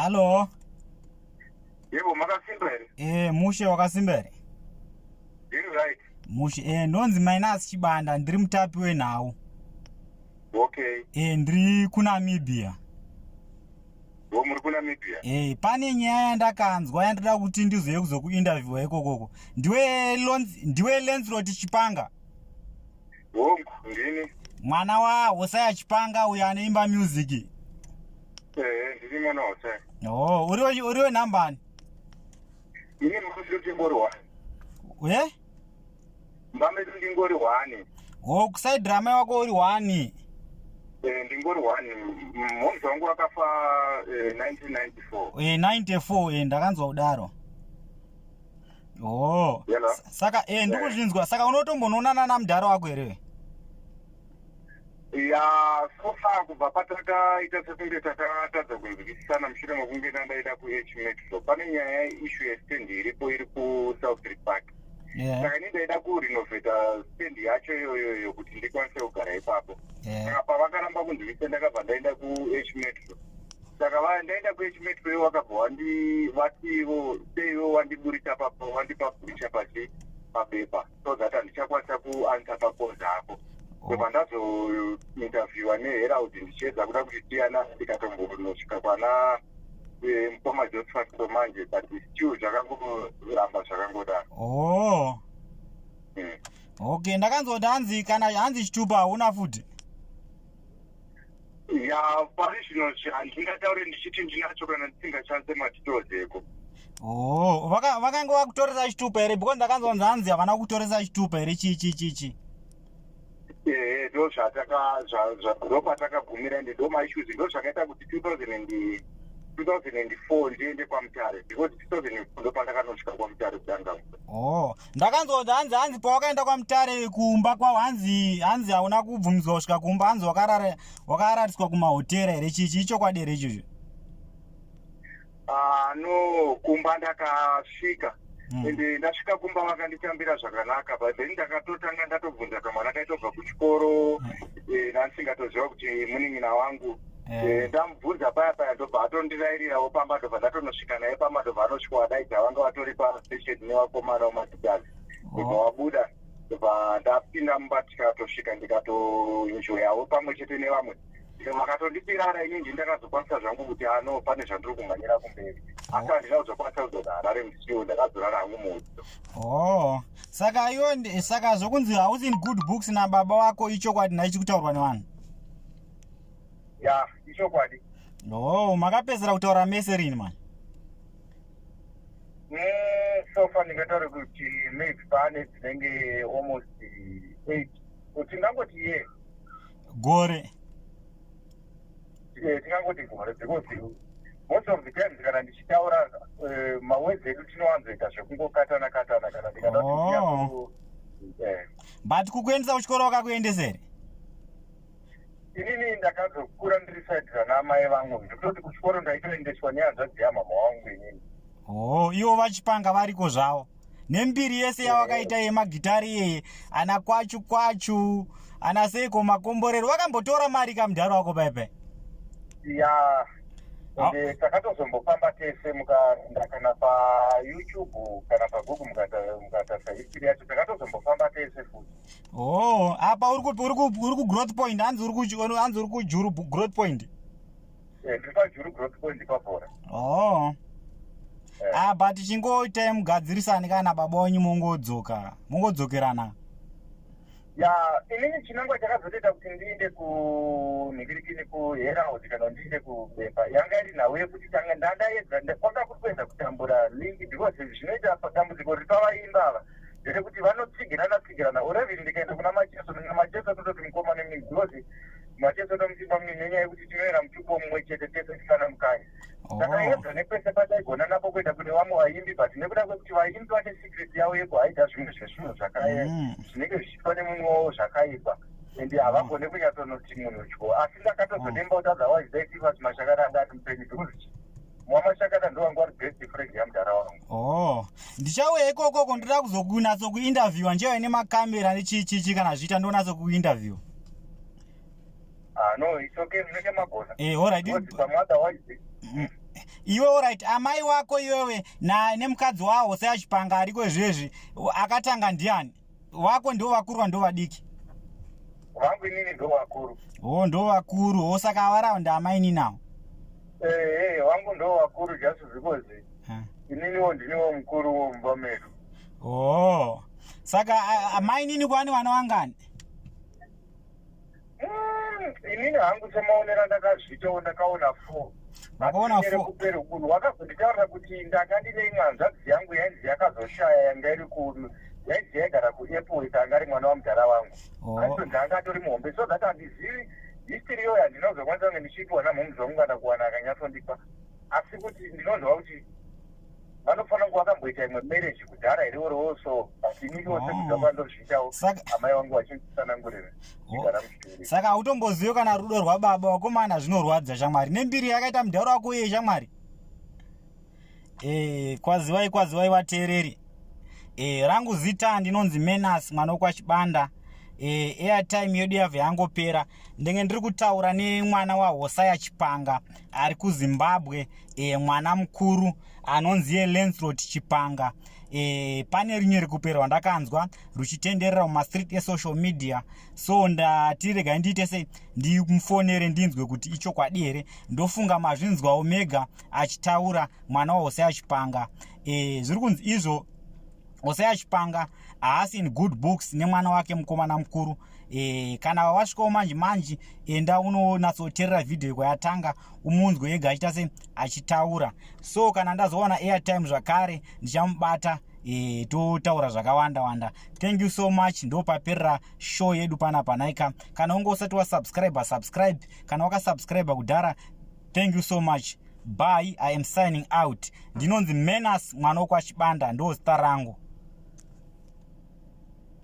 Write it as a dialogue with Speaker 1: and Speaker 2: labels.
Speaker 1: Hallo.
Speaker 2: Yebo, makasimba here?
Speaker 1: Mushe, wakasimba here?
Speaker 2: Ndiri right.
Speaker 1: Mushe, ndonzi Minus Chibanda, ndiri mutapi wenhau. Ndiri kuNamibia.
Speaker 2: Wo, muri kuNamibia?
Speaker 1: Pane nyaya yandakanzwa yandoda kuti ndizoye kuzokuinterviewa ikokoko. Ndiwe Lancelot Chipanga?
Speaker 2: Hongu, ndini.
Speaker 1: Mwana waHosaya Chipanga, uyo anoimba music?
Speaker 2: Ndini mwana waHosaya.
Speaker 1: Oh, uriwe nambani?
Speaker 2: Ini mumba ndingori one.
Speaker 1: E?
Speaker 2: Mumba medu ndingori one.
Speaker 1: Oh, kuside ramai wako uri one?
Speaker 2: Ndingori one. Mhomzi wangu wakafa 1994.
Speaker 1: 94, ndakanzwa kudaro. Oh.
Speaker 2: Hello?
Speaker 1: Saka ndikuzvinzwa. Saka unotombonoonana namudhara wako here?
Speaker 2: Ya, so far kubva patakaita sekunge takatadza kunzwisisana mushure mekunge ndandaida kuH Metro, pane nyaya, issue yestand iripo, iri kuSouth Street Park. Saka ini ndaida kurenovheta stand yacho iyoyoyo kuti ndikwanise kugara ipapo. Saka pavakaramba kunzwisa, ndakabva ndaenda kuH Metro. Saka ndaenda kuH Metro, ivo vakabva vativo seivo wandiburisa papo, wandipaburisha pachi pabepa, so that handichakwanisa kuanswer pacalls ako. Ndobva ndazointerviewa neHerald ndichiedza kuda kuti tiyana, ndikatombonosvika kwana mukoma Josephat manje, but still zvakangoramba zvakangodaro.
Speaker 1: Oh. Okay, ndakanzwa kuti hanzi kana hanzi chitupa hauna futi.
Speaker 2: Ya, pari zvino handingatauri ndichiti ndinacho kana ndisingashandise madetails eko.
Speaker 1: Oh, vakanga vakutoresa chitupa here? Because ndakanzwa kunzi hanzi havana kutoresa chitupa here, chii chii chii chii.
Speaker 2: Ehe, ndo patakagumira, ende ndo maissues, ndo zvakaita kuti 2004 ndiende kwaMutare, because 2004 ndo pandakanosvika kwaMutare kutanga.
Speaker 1: Oh, ndakanzwa kuti hanzi pawakaenda kwaMutare kumba kwavo, hanzi hauna kubvumidzwa kusvika kumba, hanzi wakarariswa kumahotera here, chii chii. Chokwadi here ichocho?
Speaker 2: Ah, no, kumba ndakasvika. Ende ndasvika kumba vakanditambira zvakanaka, but then ndakatotanga ndatobvunza kamwana kaitobva kuchikoro, ndandisingatoziva kuti munin'ina wangu. Ndamubvunza paya paya, ndobva atondirayirirawo pamba, ndobva ndatonosvika naye pamba, ndobva anosvika wadaidza vanga vatori pastation nevakomana vematichazi, ndobva wabuda, ndobva ndapinda mumba, tikatosvika, ndikatoenjoyawo pamwe chete nevamwe. Vakatondipirara. Inini ndakazokwanisa zvangu kuti ano pane zvandiri kumhanyira kumberi, asi handina kuzokwanisa kudzoka Harare musiwo, ndakazorara hangu muhotel.
Speaker 1: Oh, saka iwe saka zvokunzi hausi in good books nababa wako ichokwadi nhai, chikutaurwa nevanhu?
Speaker 2: Ya, ichokwadi.
Speaker 1: Oh, makapedzera kutaura mese rini mani?
Speaker 2: So far ndingataure kuti maybe pane dzinenge almost 8, tingangoti ye.
Speaker 1: Gore?
Speaker 2: Tingangoti gore, because most of the times kana ndichitaura mawords edu tinowanzoita zvekungokatana katana kana ndikada kuti
Speaker 1: But kukuendesa kuchikoro wakakuendesa here?
Speaker 2: Inini ndakazokura ndiri side ranamai vangu, ndikutoti kuchikoro ndaitoendeswa nehanzvadzi yamama wangu inini.
Speaker 1: Oh, ivo vaChipanga variko zvavo nembiri yese yawakaita yemagitari iyeye, ana Kwachu Kwachu, ana Seiko Makomborero, vakambotora mari kamudharo wako paipai?
Speaker 2: Ya, ende takatozombofamba tese. Mukaenda kana paYouTube kana paGoogle, mukatarisa history yacho, takatozombofamba tese futi.
Speaker 1: Oh, apa uri kuGrowth Point, hanzi uri kuJuru Growth Point?
Speaker 2: Ndiri paJuru Growth Point pabhora.
Speaker 1: Oh. Ah, but chingoitai mugadzirisane kana baba wenyu, mongodzoka, mongodzokerana.
Speaker 2: Ya, inini chinangwa chakazotoita kuti ndiinde kunhikirikini kuHerald kana ndiinde kubepa yanga iri nhau yekuti tanga ndandaedza kwanga kuri kuedza kutambura link, because zvinoita dambudziko riri pavaimba ava nderekuti vanotsigirana tsigirana. Or even ndikaenda kuna Macheso, Macheso tototi mukoma nemini, because Macheso tomutimba muni nenyaya yekuti tinoera mutupo mumwe chete tese tisana mukanya. Takaedza nepese pataigona napo kuenda kune vamwe vaimbi, but nekuda kwekuti vaimbi vane secret yavo yekuhaidha zvimwe zvezvinhu zvinenge zvichiitwa nemumwe wavo zvakaipa, ende havagone kunyatsonoti munhu tyo. Asi ndakatozodemba kuti otherwise dai Cephas Mashakada anga ari mupenyu, because waMashakada ndo wanga uri best friend yamudhara wangu.
Speaker 1: Oh, ndichauya ikokoko, ndoda kuzokunatsokuinterviewa, ndichauya nemakamera nechichichi, kana zviita ndonatsokuinterview.
Speaker 2: Ah, no, it's okay, munenge magona.
Speaker 1: Alright.
Speaker 2: Because pamwe otherwise
Speaker 1: Iwe, alright, amai wako iwewe nemukadzi wawo seachipanga ariko izvezvi, akatanga ndiani? Wako ndo vakuru, vando vadiki?
Speaker 2: Vangu inini ndo vakuru.
Speaker 1: O, ndo vakuru. O, saka avaraunda amaini nawo?
Speaker 2: Ehe, vangu ndo vakuru, just because ininiwo ndiniwo mukuru womumba medu.
Speaker 1: O, saka amainini kwani vana vangani?
Speaker 2: Inini hangu semaonero andakazviitawo, ndakaona four.
Speaker 1: Wakaona four.
Speaker 2: Kupera munhu wakazonditaurira kuti ndanga ndine imwe hanzvadzi yangu yainzi yakazoshaya, yanga iri ku yainzi yaigara kuAirport, anga ari mwana wamudhara wangu. Aitonzi anga atori muhombe, so that handizivi history iyoyo. Handinozokwanisa kunge ndichipiwa namhomuzi wangu kana kuwana akanyatsondipa, asi kuti ndinonzwa kuti vanofanira kunge vakamboita imwe marriage kudhara irioriwo, so but ininiwo sekuziva kwandozviitawo, amai vangu vachitsanangurira, chigara muchitori.
Speaker 1: Saka hautombozivi kana rudo rwababa. Wakomana, zvinorwadza shamwari, nembiri yakaita mudharo wako iye shamwari. Kwaziwai, kwaziwai vateereri. Rangu zita ndinonzi Menas, mwana wekwaChibanda. Airtime yedu yabva yangopera. Ndenge ndiri kutaura nemwana waHosaya Chipanga ari kuZimbabwe, mwana mukuru anonzi ye Lancelot Chipanga. Pane rimwe rikupera rwandakanzwa ruchitenderera mumastreet esocial media, so ndati regai ndiite sei, ndimufonere ndinzwe kuti ichokwadi here. Ndofunga mazvinzwawo mega achitaura mwana waHosaya Chipanga. Zviri kunzi izvo Hosaya Chipanga haasi in good books nemwana wake mukomana mukuru. Kana wasvikawo manje manje, enda unonatsoteerera vhidhiyo kwayatanga, umunzwe ega achiita se achitaura. So kana ndazowana airtime zvakare, ndichamubata, totaura zvakawanda wanda. Thank you so much. Ndopaperera show yedu panapa naika. Kana unge usati wasubscribe, subscribe. Kana wakasubscribe kudhara, thank you so much. Bye, I am signing out. Ndinonzi Menas, mwana wekwaChibanda, ndo zita rangu.